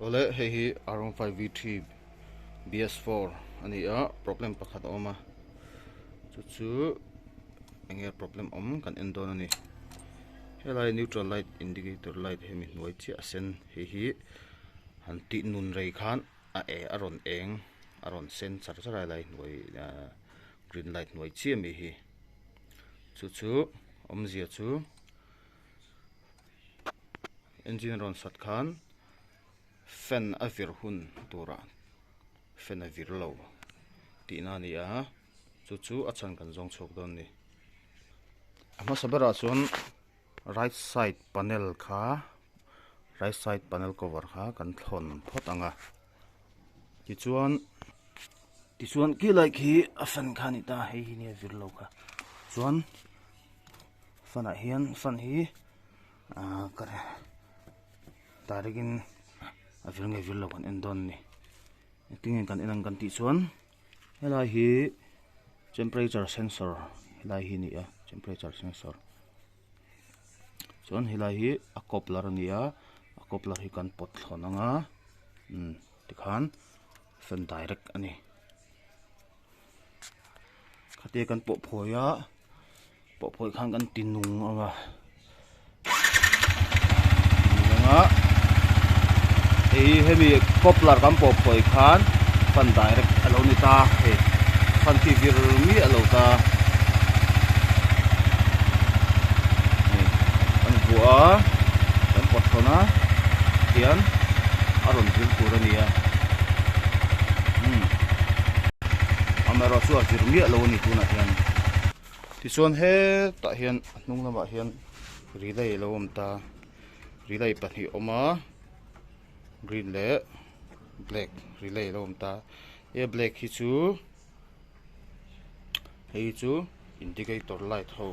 Awle hei hi R15 V3 BS4 a ni a problem pakhat a awm a chu chu eng nge problem awm kan en dawn a ni helai neutral light indicator light hemi hnuai chiah a sen hei hi han tih nun rei khan a eh a rawn eng a rawn sen char char a helai hnuai ahh green light hnuai chiah ami hi chu chu awmzia chu. Engine rawn sat khan fan a vir hun turah fan a vir lo tihna a ni a chu chu a chhan kan zawng chhuak dawn a ni. A hmasa berah chuan right side panel kha right side panel cover kha kan thlawn phawt ang a tichuan tichuan khilai khi a fan kha a ni ta hei hi nia vir lo kha chuan. Fan ah hian fan hi ahh ka direct in a vir nge vir lo kan en dawn a ni engtin nge kan en ang kan tih chuan helai hi temperature sensor helai hi a ni a temperature sensor chuan helai hi a coupler a ni a a coupler hi kan pawt thlawn ang a umm tikhan fan direct a ni. Khatia kan pawh phawi a pawh phawi khan kan ti nung ang a nung ang a hei hemi coupler kan pawh phawi khan fan direct a lo ni ta hei fan khi vir miah lo ta hei kan vuah a kan pawt thawn a tihian a rawn vir tur a ni a umm. Amaherawhchu a vir miah lo a ni tunah hian. Tichuan hetah hian a hnung lamah hian relay a lo awm ta, relay pahnih a awm a, green leh black relay a lo awm ta. He black hi chu hei hi chu indicator light ho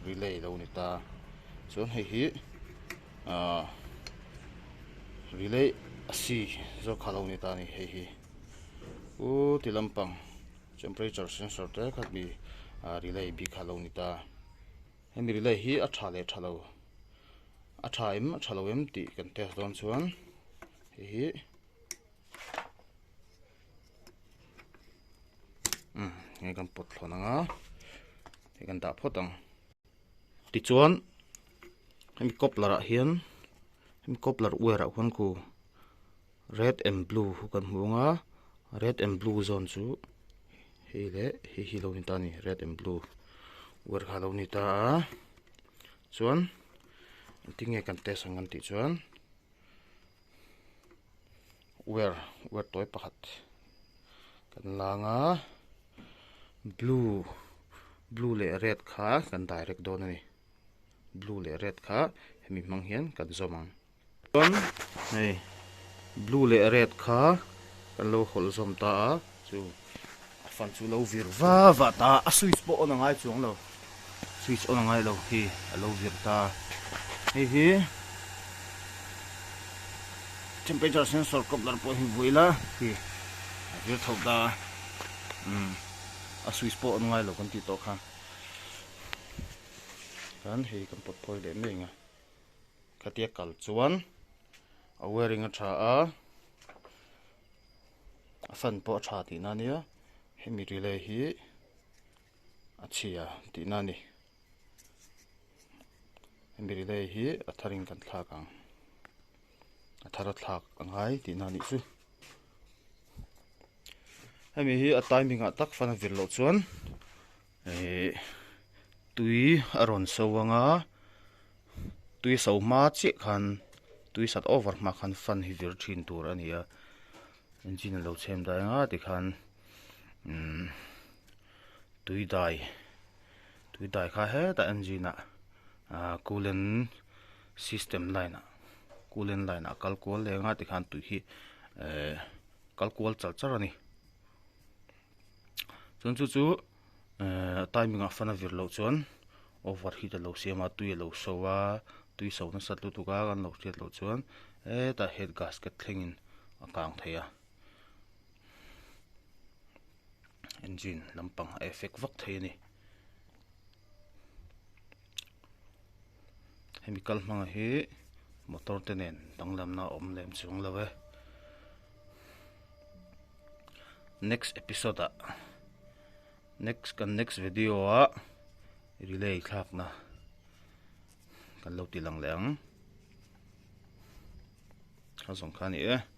relay a lo ni ta. Chuan hei hi ahh relay a si zawk kha a lo ni ta a ni hei hi. U ti lampang temperature sensor te kha mi ah relay bik kha a lo ni ta hemi relay hi a tha leh tha lo a tha em a tha lo em tih kan test dawn chuan hei hi umm hei kan pawt thlawn ang a hei kan dah phawt ang tichuan hemi coupler ah hian hemi coupler wire ah khuan khu. Red and blue hu kan hmu ang a red and blue zawn chu hei leh hei hi lo ni ta a ni red and blue wire kha a lo ni ta a chuan engtin nge kan test ang kan tih chuan wire wire tawi pakhat kan lang a blue blue leh red kha kan direct dawn a ni blue leh red kha hemi hmang hian kan zawm ang. Chuan hei blue leh red kha kan lo hawlh zawm ta a chu a fan chu lo vir va va ta a switch pawh on a ngai chuang lo switch on a ngai lo hi a lo vir ta hei hi temperature sensor coupler pawh hi vui la hi a vir tho ta umm a switch pawh on ngai lo kan tih tawh kha chuan hei kan pawt phawi leh mai ang a. Khatia kal chuan a wiring a tha a, a fan pawh a tha tihna a nia, hemi relay hi a chhia tihna a ni. Hemi relay hi a tharin kan thlak ang, a thar a thlak a ngai tihna a nih chu. Hemi hi a timing ah tak fan a vir loh chuan Ihh tui a rawn so ang a tui so hma chiah khan tui sat over hma khan fan hi vir thin tur a ni a engine a lo chhem dai ang a tikhan umm tui dai tui dai kha hetah engine ah ah coolant system line ah coolant line ah a kal kual leh ang a tikhan tui hi ehh kal kual char char a ni. Chuan chu chu ehh timing ah fan a vir loh chuan over heat a lo siam a tui a lo so a tui so nasat lutuk a kan lo hriat loh chuan hetah head gasket thlengin a kang thei a engine lampang a effect vak thei a ni hemi kal hmang hi motor te nen danglamna a awm lem chuang lo e. Next episode ah next kan next video ah relay thlakna kan lo ti lang leh ang. Kha zawng kha a ni e.